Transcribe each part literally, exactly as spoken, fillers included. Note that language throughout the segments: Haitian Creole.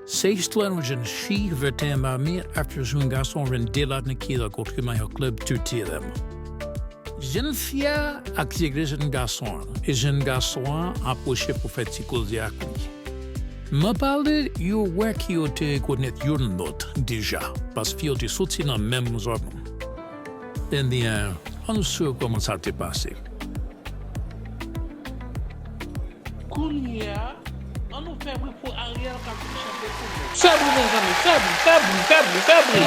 Se istwa yon jèn fi venteyen mami ap chèche yon gason venndé lannen ki rankontre nan yon klèb T T M. Jèn fi a atire jèn gason an, e jèn gason an apwoche pou fè ti koze ak li. Nan pale, yo wè ke yo te rekonèt youn lòt deja, paske yo te soti nan menm zòn. Ebyen, ann swiv kòman sa te pase. Kounye a, ann nou fè bri pou Ariel ka vin chante pou nou. Fè bri, mezanmi, fè bri, fè bri, fè bri, fè bri.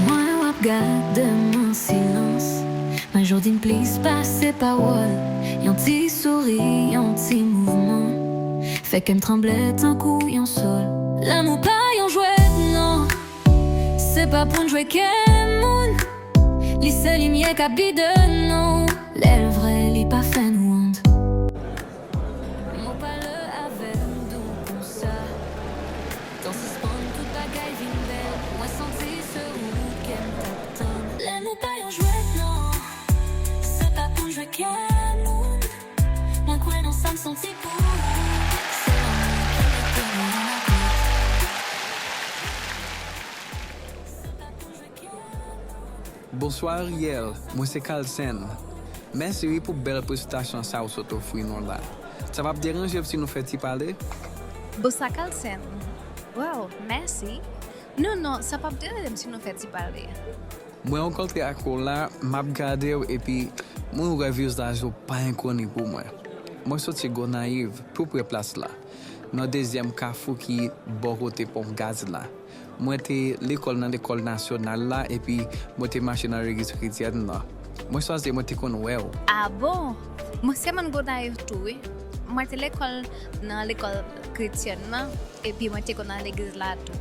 Mwen w ap gade m an silans. Mwen jodi m plis pase pawòl. Yon ti souri, yon ti mouvman. Fè kè m tranble tankou yon sòl. Lanmou pa yon jwèt non. Se pa pou n jwe kè moun. Li se limyè k ap gide nou. Lè l vrè, li pa fè n wont. Mwen pale avè m dou konsa. Tan sispann, tout bagay vin bèl. Mwen santi se ou kè m t ap tann. Lanmou pa yon jwèt non. Se pa pou n jwe kè moun. Mwen kwè nan sa m santi pou ou. Se lanmou ki mete nou youn ak lòt. Se pa pou n jwe kè moun. Bonswa Ariel, mwen se Kalsen. Mèsi wi pou bèl prestantasyon sa ou sot ofri nou la. Sa p ap deranje w si nou fè ti pale? Bonswa Kalsen. Wow, mèsi. Non, non, sa p ap deranje m si nou fè ti pale. Mwen rankontre ak ou la, m ap gade w epi mwen wè vizaj ou pa enkoni pou mwen. Mwen soti Gonayiv, tou pre plas la, nan dezyèm kafou ki bò kote ponp gaz la. Mwen te lekòl nan lekòl nasyonal la epi mwen te mache nan legliz kretyèn nan. Mwen swazi mwen te konn wè w. A bon? Mwen se moun Gonayiv tou wi. Mwen te lekòl nan lekòl kretyèn nan epi mwen te konn al legliz la tou.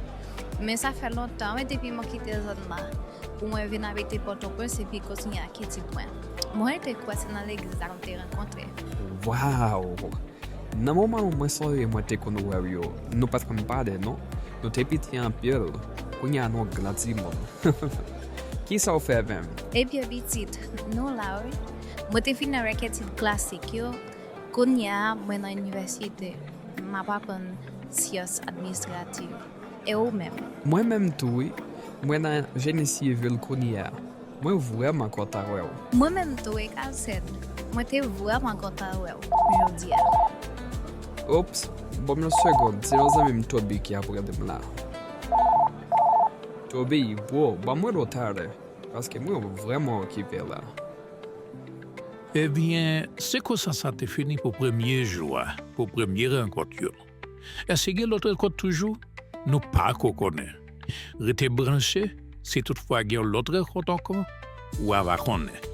Men sa fè lontan wi depi mwen kite zòn nan pou mwen vin abite Pòtoprens epi kontinye ak etid mwen. Mwen te kwè se nan legliz la nou te rankontre. Waw! Nan moman mwen sonje mwen te konn wè w yo, nou pa t konn pale non. Nou te piti anpil, kounye a nou gran timoun. Kisa w fè menm? Ebyen pitit, nou la wi. Mwen te fini avèk etid klasik yo, kounye a mwen nan inivèsite, m ap aprann syans administrativ. E ou menm? Mwen menm tou wi, mwen nan jeni sivil kounye a. Mwen vrèman kontan wè w. Mwen menm tou wi Kalsen, mwen te vrèman kontan wè w jodi a. Ops, ban m yon segond, se yon zanmi m Toby ki ap rele m la. Toby, bro, ban m rele w talè, paske mwen vrèman okipe la. Ebyen, se konsa sa te fini pou premye jou a, pou premye rankont yo. Èske gen lòt rankont toujou? Nou pako konnen. Rete branche, si toutfwa gen yon lòt rankont ankò, w a va konnen.